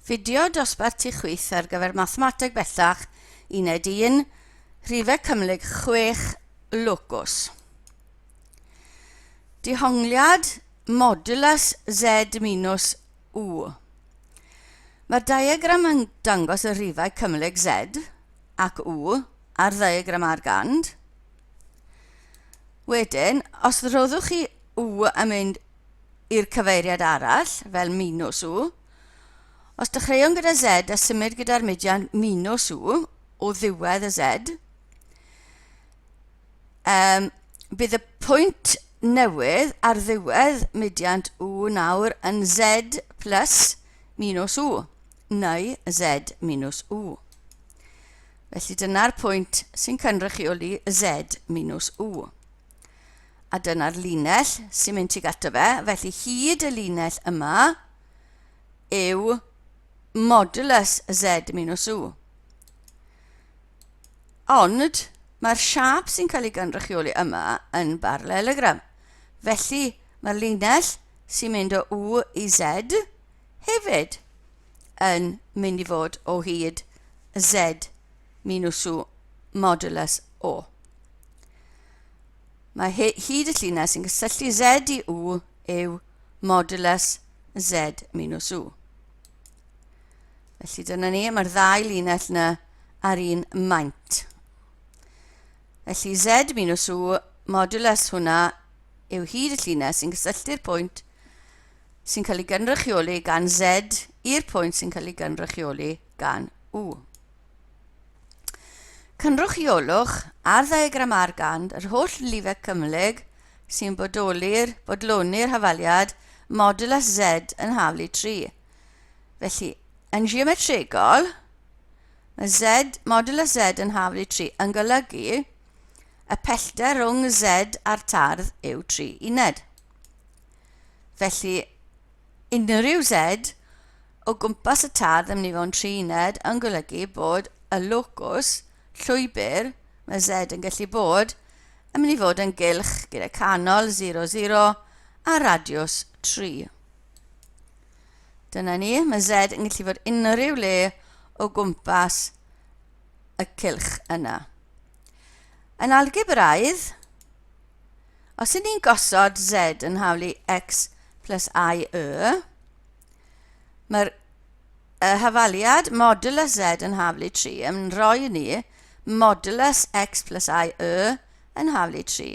Fideo dosbarth tu chwith ar gyfer Mathemateg Bellach, Uned 1, Rhifau Cymhlyg 6, Locws. Dehongliad modulus Z minus U. Mae'r diagram yn dangos y rhifau cymhlyg Z ac U ar ddiagram Argand. Wedyn, os rhoddwch chi U yn mynd i'r cyfeiriad arall, fel minus U. Os dechreuwn gyda Z a symud gyda'r mudiad minus U o ddiwedd y Z, um, bydd y pwynt newydd ar ddiwedd mudiant U nawr yn Z plus minus U, neu Z minus U. Felly dyna'r pwynt sy'n cynrychioli Z minus U. A dyna'r linell sy'n mynd tuag ato fe. Felly hyd y linell yma yw modulus z minus u. Ond mae'r siâp sy'n cael ei gynrychioli yma yn barallelogram. Felly mae'r linell sy'n mynd o U i Z hefyd yn mynd i fod o hyd Z minus U modulus O. Mae hyd y llinell sy'n cysylltu Z i U yw modulus Z minus U. Felly dyna ni, mae'r ddau linell yna ar un maint. Felly Z minus U modulus hwnna yw hyd y llinell sy'n cysylltu'r pwynt sy'n cael ei gynrychioli gan Z i'r pwynt sy'n cael ei gynrychioli gan U. Cynrychiolwch ar ddiagram Argand yr holl lifau cymhlyg sy'n bodoli'r bodloni'r hafaliad modulus Z yn haflu 3. Felly, yn geometregol, mae Z, modulus Z yn haflu 3 yn golygu y pellter rhwng Z a'r tardd yw 3 uned. Felly, unrhyw Z o gwmpas y tardd yn mynd i fod yn 3 uned yn golygu bod y locws, llwybr, mae Z yn gallu bod, yn mynd i fod yn gylch gyda canol 0, 0 a radiws 3. Dyna ni, mae Z yn gallu fod unrhyw le o gwmpas y cylch yna. Yn algebraidd, os ydyn ni'n gosod Z yn haflu x plus i y, Mae'r y hafaliad modulus z yn haflu 3 yn rhoi i ni modulus x plus i y yn haflu 3.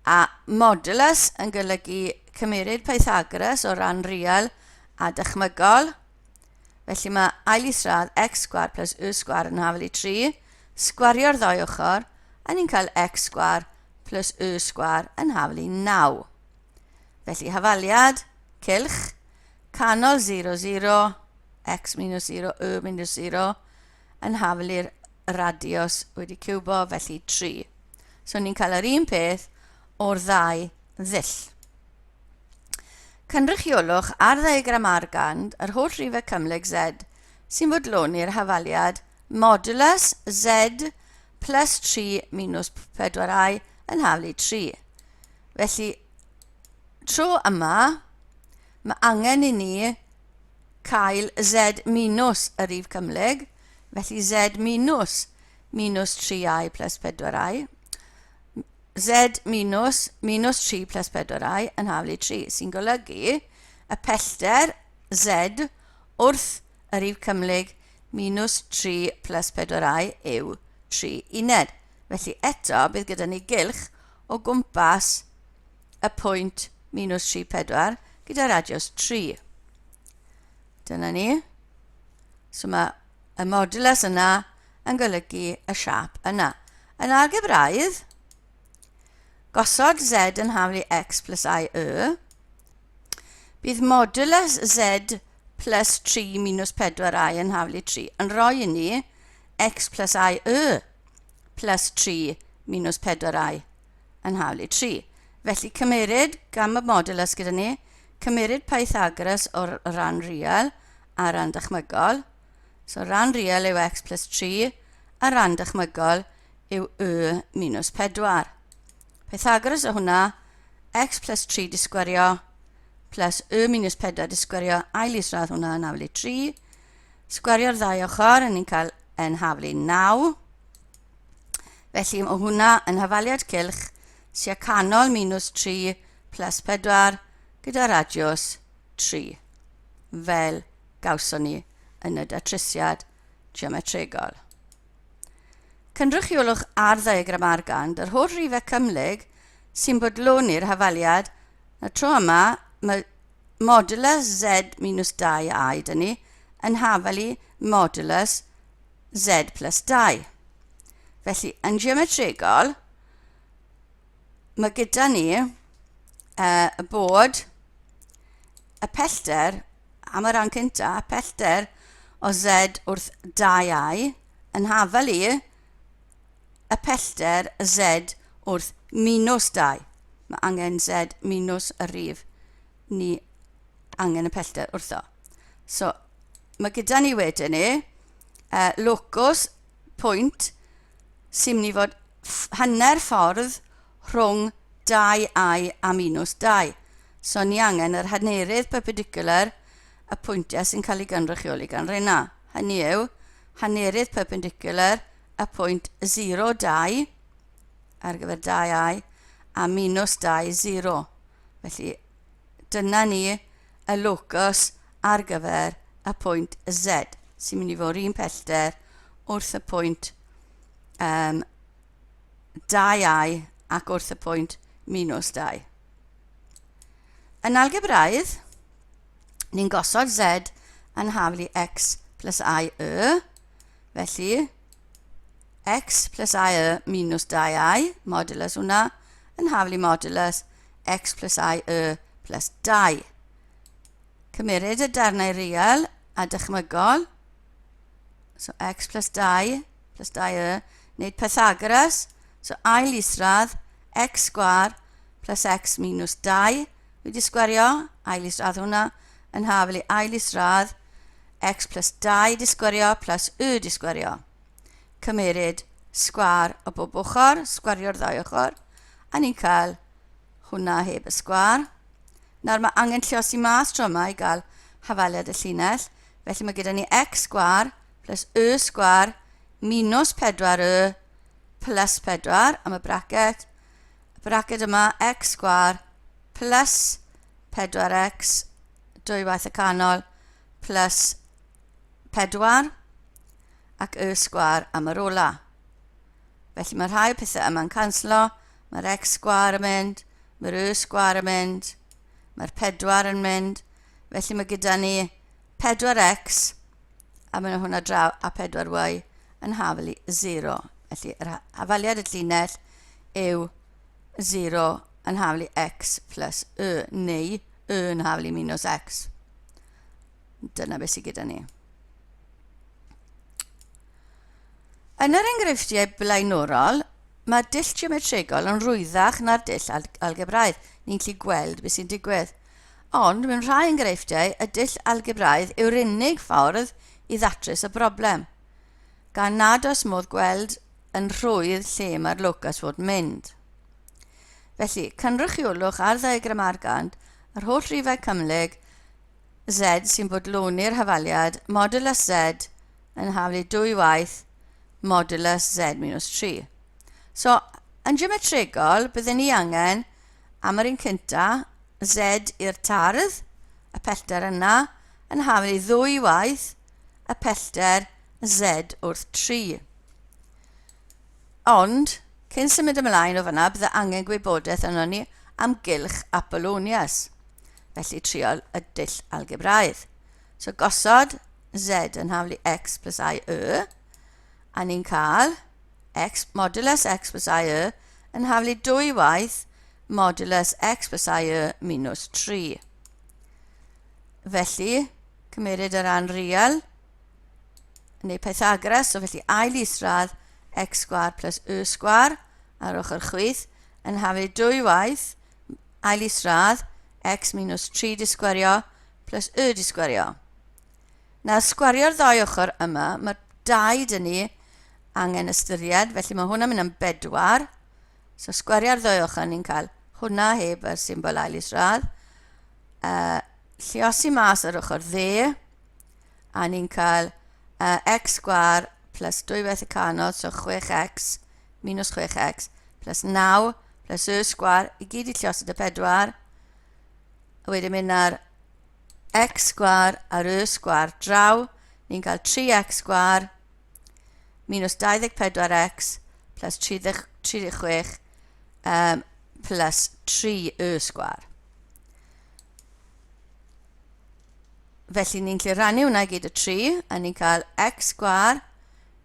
A modulus yn golygu cymeryd Pythagoras o ran real a dychmygol. Felly mae ail isradd x sgwar plus y sgwar yn haflu 3. Sgwario'r ddau ochr, a ni'n cael x sgwar plus y sgwar yn haflu 9. Felly hafaliad, cylch, canol 0, 0, x minus 0, y minus 0, yn haflu'r radios wedi ciwbo, felly 3. So ni'n cael yr un peth o'r ddau ddull. Cynrychiolwch ar ddiagram Argand yr holl rifau cymhlyg Z sy'n bodloni'r hafaliad modulus Z plus 3 minus 4i yn haflu 3. Felly, tro yma, mae angen i ni cael Z minus y rif cymhlyg, felly Z minus minus 3i plus 4i, Z minus minus 3 plus 4i yn haflu 3, sy'n golygu y pellter Z wrth y rif cymhlyg minus 3 plus 4i yw 3 uned. Felly eto, bydd gyda ni gylch o gwmpas y pwynt minus 3, 4 gyda radius 3. Dyna ni. So mae y modulus yna yn golygu y siap yna. Yn algebraidd, gosod z yn haflu x plus i y, bydd modulus z plus 3 minus 4i yn haflu 3 yn rhoi i ni x plus i y plus 3 minus 4i yn hawl i 3. Felly cymeryd gamma modulus gyda ni, cymeryd Pythagoras o'r ran real a ran dychmygol. So ran real yw x plus 3 a ran dychmygol yw y minus 4. Pythagoras o hwnna, x plus 3 di sgwario plus y minus 4 di sgwerio ail isradd hwnna yn haflu 3. Sgwerio'r ddau ochr, a ni'n cael yn haflu 9. Felly mae hwnna yn hafaliad cylch sy'n canol minus 3 plus 4 gyda radiws 3, fel gawson ni yn y datrysiad geometregol. Cynrychiolwch ar ddiagram argand yr holl rifau cymhlyg sy'n bodloni'r hafaliad. Y tro yma, mae modulus z minus 2i dyn ni yn hafalu modulus z plus 2. Felly, yn geometregol, mae gyda ni bod y pellter am y rhan cyntaf, pellter o z wrth 2i yn hafal i y pellter z wrth minus 2. Mae angen z minus y rhif ni angen y pellter wrtho. So, mae gyda ni wedyn ni locus pwynt sy'n mynd i fod hanner ffordd rhwng 2i a minus 2. So ni angen yr hanerydd perpendicular y pwyntiau sy'n cael ei gynrychioli gan rheina. Hynny yw, hanerydd perpendicular y pwynt 0, 2 ar gyfer 2i a minus 2, 0. Felly dyna ni y locus ar gyfer y pwynt Z sy'n mynd i fod un pellter wrth y pwynt 2i ac wrth y pwynt minus 2. Yn algebraidd, ni'n gosod z yn haflu x plus i y, felly x plus i y minus 2i, modulus hwnna, yn haflu modulus x plus i y plus 2. Cymeryd y darnau real a dychmygol, so x plus 2 plus 2y, wneud Pythagoras, so ail isradd, x sgwar plus x minus 2, wedi sgwario, ail isradd hwnna, yn hafel i ail isradd, x plus 2 di sgwario plus y di sgwario. Cymeryd sgwar o bob ochr, sgwario'r ddau ochr, a ni'n cael hwnna heb y sgwar. Nawr mae angen lliosi mas tro yma i gael hafaliad y llinell, felly mae gyda ni x sgwar plus y sgwar minus 4y plus 4 am y bracet. Y bracet yma x sgwar plus 4x dwy waith y canol plus 4 ac y sgwar am yr ola. Felly mae rhai pethau yma'n canslo, mae'r x sgwar yn mynd, mae'r y sgwar yn mynd, mae'r 4 yn mynd, felly mae gyda ni 4x a mae hwnna draw a 4y yn hafal i 0. Felly yr hafaliad y llinell yw 0 yn hafal i x plus y neu y yn hafal i minus x. Dyna beth sydd gyda ni. Yn yr enghreifftiau blaenorol, mae dull geometregol yn rwyddach na'r dull al algebraidd. Ni'n gallu gweld beth sy'n digwydd. Ond, mewn rhai enghreifftiau, y dull algebraidd yw'r unig ffordd i ddatrys y broblem, gan nad oes modd gweld yn rhwydd lle mae'r locus fod mynd. Felly, cynrychiolwch ar ddiagram argand yr holl rifau cymhlyg Z sy'n bodloni'r hafaliad modulus Z yn haflu dwy waith modulus Z minus 3. So, yn geometregol, byddwn ni angen, am yr un cynta, Z i'r tardd, y pellter yna, yn haflu ddwy waith y pellter Z wrth 3. Ond, cyn symud ymlaen o fyna, bydde angen gwybodaeth arno ni am gylch Apollonius. Felly triol y dull algebraidd. So gosod z yn haflu x plus i y, a ni'n cael x modulus x plus i y yn haflu dwy waith modulus x plus i y minus 3. Felly, cymeryd y ran real, neu Pythagoras, so felly ail isradd x sgwar plus y sgwar ar ochr chwith yn haflu dwy waith ail isradd x minus 3 di sgwario plus y di sgwario. Nawr sgwario'r ddau ochr yma, mae dau dyn ni angen ystyried, felly mae hwnna'n mynd am bedwar. So sgwario'r ddau ochr ni'n cael hwnna heb y symbol ail isradd. Lliosi mas ar ochr dde, a ni'n cael x sgwar plus 2 waith y canol, so 6x minus 6x plus 9 plus y sgwar, i gyd i lliosi dy 4. A wedyn mynd ar x sgwar a'r y sgwar draw, ni'n cael 3x sgwar minus 24x plus 36 plus 3y sgwar. Felly ni'n gallu rannu hwnna i gyd y 3, a ni'n cael x sgwar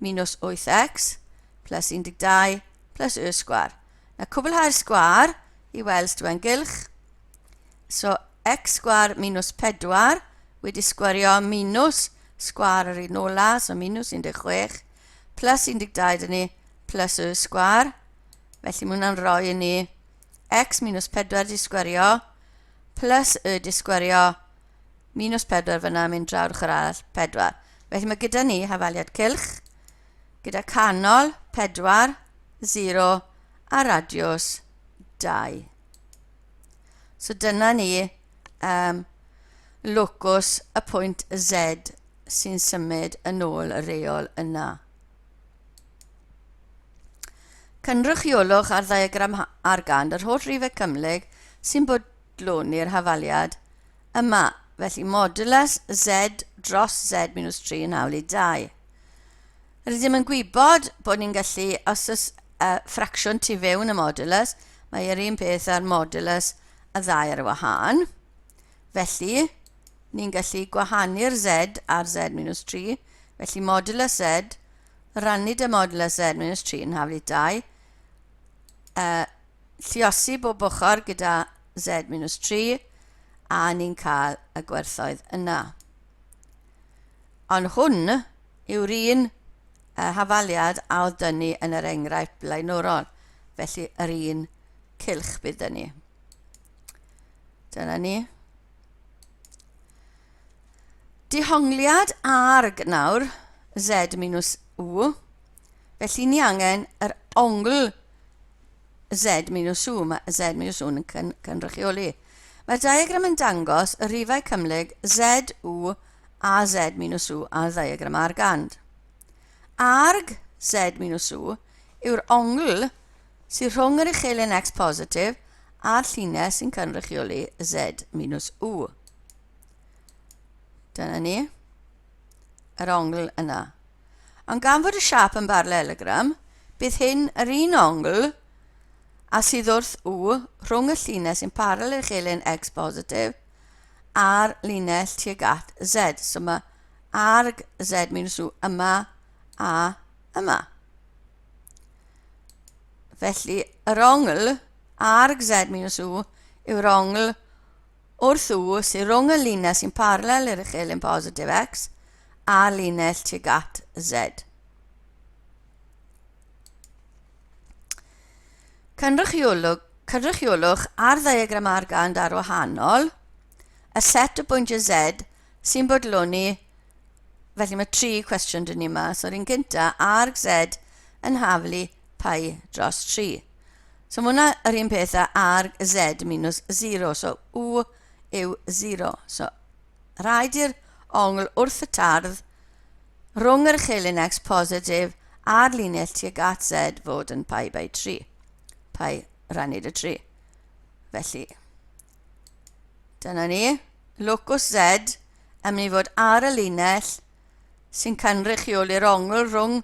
minus 8x plus 12 plus y sgwar. Na cwblhau'r sgwar i weld os dyw gylch. So x sgwar minus 4 wedi sgwario minus sgwar yr un ola, so minus 16, plus 12 dyn ni, plus y sgwar. Felly mae hwnna'n rhoi i ni x minus 4 di sgwario plus y di sgwario minus 4 fyna mynd draw'r ochr arall 4. Felly mae gyda ni hafaliad cylch gyda canol 4, 0 a radiws 2. So dyna ni locus y pwynt Z sy'n symud yn ôl y reol yna. Cynrychiolwch ar ddiagram argand yr holl rifau cymhlyg sy'n bodloni'r hafaliad yma, felly modulus z dros z minus 3 yn hawl i 2. Rydym yn gwybod bod ni'n gallu, os oes ffracsiwn tu fewn y modulus, mae yr un peth â'r modulus y ddau ar y wahân. Felly, ni'n gallu gwahanu'r z a'r z minus 3, felly modulus z rannu dy modulus z minus 3 yn haflu 2, lliosi bob ochr gyda z minus 3, a ni'n cael y gwerthoedd yna. Ond hwn yw'r un hafaliad a oedd dynnu yn yr enghraifft blaenorol, felly yr un cylch bydd dynnu. Dyna ni. Dehongliad arg nawr, z minus u. Felly ni angen yr ongl z minus u, mae z minus u yn cynrychioli. Mae'r diagram yn dangos y rhifau cymhlyg z, u a z minus u ar ddiagram argand. Arg z minus u yw'r ongl sydd rhwng yr uchelyn x positif a'r llinell sy'n cynrychioli z minus u. Dyna ni. Yr ongl yna. Ond gan fod y siap yn barallelogram, bydd hyn yr un ongl a sydd wrth U rhwng y llinell sy'n paralel i'r chelyn x positif a'r linell tuag at Z. So mae arg Z minus U yma a yma. Felly, yr ongl arg Z minus U yw'r ongl Wrth U sydd rhwng y linell sy'n paralel i'r uchelyn positif x a'r linell tuag at z. Cynrychiolwch, cynrychiolwch ar ddiagram argand ar wahanol y set o bwyntiau z sy'n bodloni. Felly mae tri cwestiwn dyn ni yma. So'r un cynta, arg z yn haflu pi dros 3. So mae hwnna yr un peth â arg z minus 0. So u yw 0. So rhaid i'r ongl wrth y tardd rhwng yr uchelyn x positif a'r linell tuag at z fod yn pi by 3. Pi rannu dy 3. Felly, dyna ni. Locus z yn mynd i fod ar y linell sy'n cynrychioli'r ongl rhwng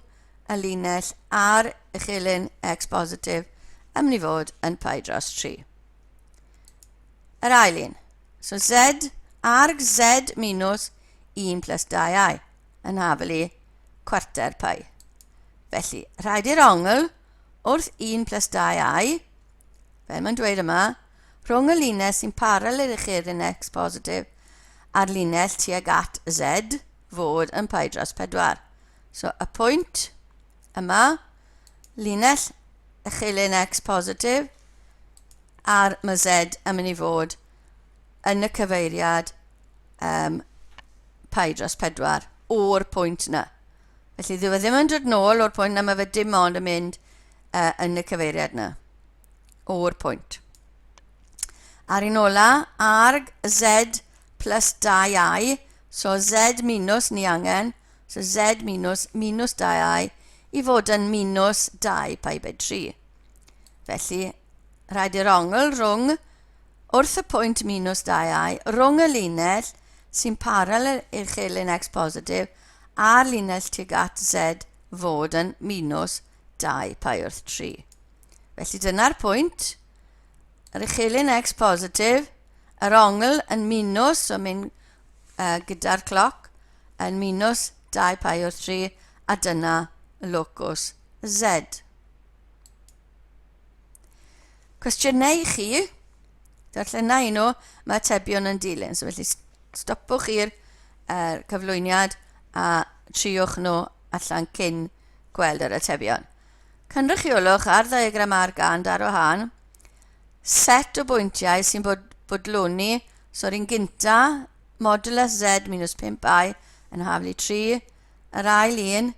y linell a'r uchelyn x positif yn mynd i fod yn pi dros 3. Yr ail un. So z arg z minus 1 plus 2i yn hafel i cwarter pi. Felly, rhaid i'r ongl wrth 1 plus 2i, fel mae'n dweud yma, rhwng y linell sy'n paralel i'r uchelyn x positif a'r linell tuag at z fod yn pi dros 4. So y pwynt yma, linell uchelyn x positif, a'r mae z yn mynd i fod yn y cyfeiriad pi dros 4 o'r pwynt yna. Felly ddyw e ddim yn dod nôl o'r pwynt yna, mae fe dim ond yn mynd yn y cyfeiriad yna o'r pwynt. A'r un ola, arg z plus 2i, so z minus ni angen, so z minus minus 2i, i fod yn minus 2 pi by 3. Felly, rhaid i'r ongl rhwng wrth y pwynt minus 2i, rhwng y linell sy'n parallel i'r chelyn x positif a'r linell tuag at z fod yn minus 2 pi wrth 3. Felly dyna'r pwynt. Yr uchelyn x positif, yr ongl yn minus, so mynd gyda'r cloc, yn minus 2 pi wrth 3, a dyna locus z. Cwestiynau i chi, darllena i nhw, mae atebion yn dilyn. So felly stopwch i'r cyflwyniad a triwch nhw allan cyn gweld yr atebion. Cynrychiolwch ar ddiagram ar gand ar wahân set o bwyntiau sy'n bod, bodloni, so'r un gynta, modulus z minus 5i yn haflu 3, yr ail un,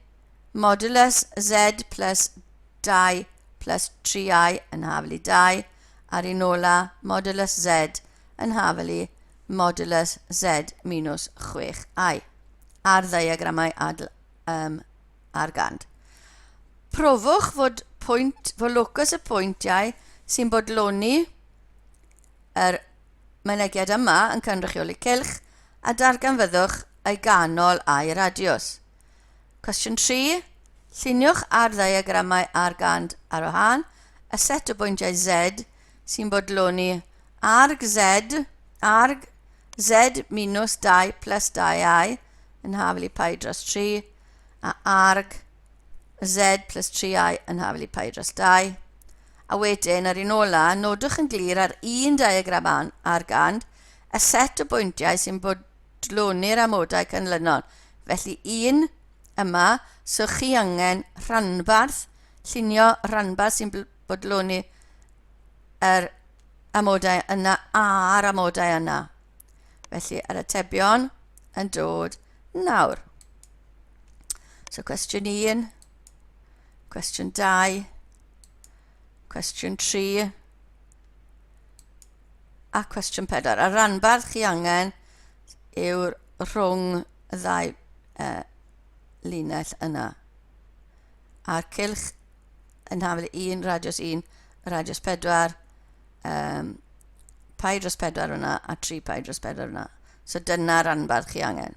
modulus z plus 2 plus 3i yn haflu 2, a'r un ola, modulus z yn haflu modulus z minus 6i ar ddiagramau adl, um, ar gand. Profwch fod, pwynt, fod locus y pwyntiau sy'n bodloni yr mynegiad yma yn cynrychioli cylch a darganfyddwch ei ganol a'i radiws. Cwestiwn 3. Lluniwch ar ddiagramau ar gand ar wahân y set o bwyntiau Z sy'n bodloni arg Z, arg Z minus 2 plus 2i yn haflu pi dros 3 a arg Z plus 3i yn haflu pi dros 2. A wedyn, yr un ola, nodwch yn glir ar un diagram ar gand y set o bwyntiau sy'n bodloni'r amodau canlynol. Felly un yma, so chi angen rhanbarth, llunio rhanbarth sy'n bodloni yr amodau yna a'r amodau yna. Felly, yr atebion yn dod nawr. So, cwestiwn 1, cwestiwn 2, cwestiwn 3, a cwestiwn 4. A ranbarth chi angen yw'r rhwng y ddau linell yna. A'r cylch yn haflu 1, radius 1, radius 4, pi dros 4 yna a 3 pi dros 4 yna. So dyna ranbarth chi angen.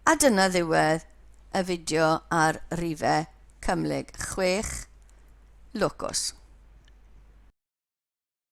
A dyna ddiwedd y fideo ar rifau cymhlyg 6 locus.